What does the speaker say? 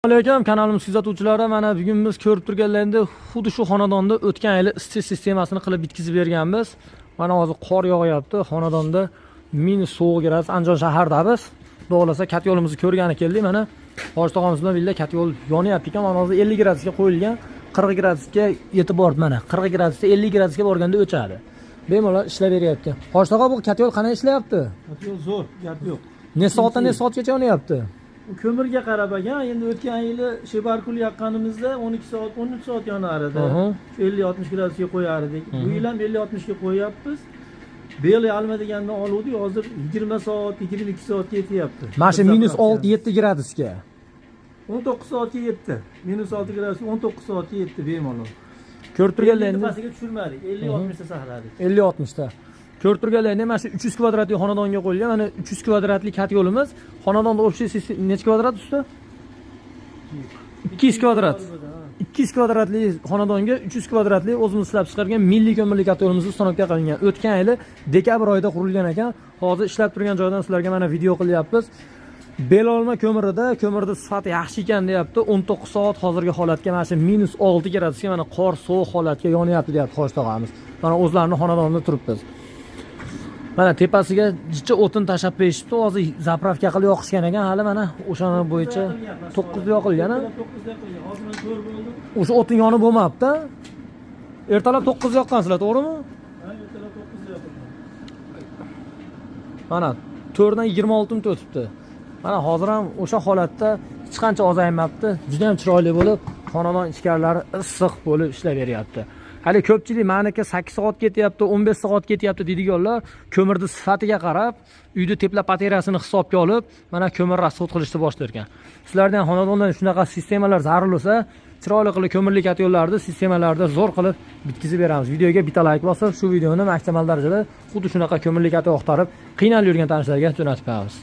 Alaykum kanalimiz kuzatuvchilari, mana bugun biz ko'rib turganlaringizdek xuddi shu xonadonda o'tgan yili isitish sistemasini qilib bitkazib berganmiz. Mana hozir qor yog'yapti, xonadonda minus sovuq gradus. Andijon shahardamiz. Xudo xohlasa, котёл imizni ko'rgani keldik. Mana Hoji tog'amiz bilan birga котёл yonyapti ekan. Mana hozir 50 gradusga qo'yilgan, 40 gradusga yetib bordi. Mana 40 gradusda 50 gradusga borganda o'chadi. Bemalol ishlab beryapti. Hoji tog'a, bu котёл qanday ishlayapti? Yo'q, zo'r, gap yo'q. Necha soatdan necha soatgacha yonyapti? U ko'mirga qarab ekan, endi o'tgan yili shebarkul yoqqanimizda 12 soat, 13 soat yonar edi. Shu 50-60 gradusga qo'yar edik. Bu yil ham 50-60 ga qo'yyapmiz. Белый alma degandan oluvdik, hozir 20 soat, 22 soatga yetyapti. Mana shu Bir minus заправка. 6-7 gradusga. 19 soatga yetdi. Minus 6 gradusga 19 soatga yetdi bemalol. Ko'rib turganlaringizdek pastiga tushirmadik, 50-60 ta saqladik. 50-60 ta. Ko'rib turganlaringizdek, mana shu 300 kvadratli xonadonga qo'yilgan, mana 300 kvadratli котёл imiz. Xonadonda общий necha kvadrat usta? 200 kvadrat. 200 kvadratli xonadonga 300 kvadratli o'zimiz ishlab chiqargan milliy ko'mirli котёл imiz установка qilingan. O'tgan yili dekabr oyida qurilgan ekan. Hozir ishlab turgan joydan sizlarga mana video qilyapmiz. Belolma ko'mirida, ko'mirda sifati yaxshi ekan deyapti. 19 soat hozirgi holatga, mana shu minus 6 gradusga, mana qor sovuq holatga yonyapti deyapti Hoji tog'amiz. Mana o'zlarini xonadonida turibmiz. Mana tepasiga jicha o'tin tashlab berishibdi. Hozir заправка qilib yoqishgan ekan hali, mana o'shani bo'yicha 9 da yoqilgan, a? 9 da yoqilgan. Hozir mana 4 bo'ldi. O'sha o'tin yonib bo'lmabdi. Ertalab 9 da yoqqansizlar, to'g'rimi? Ha, ertalab 9 da yoqilgan. Mana 4 dan 26 minut o'tibdi. Mana hozir ham o'sha holatda, hech qancha ozaymabdi. Juda ham chiroyli bo'lib, xonadon ichkarilari issiq bo'lib ishlab beryapti. Hali ko'pchilik maniki 8 soat ketyapti, 15 soat ketyapti deydiganlar ko'mirni sifatiga qarab, uyni теплопотеря sini hisobga olib, mana ko'mir расход qilishni boshlar ekan. Sizlarda ham xonadonda shunaqa sistemalar zarur bo'lsa, chiroyli qilib ko'mirli котёл larni sistemalarda zo'r qilib bitkazib beramiz. Videoga bitta layk bosib, shu videoni maksimal darajada xuddi shunaqa ko'mirli котёл axtarib qiynalib yurgan tanishlarga jo'natib qo'yamiz.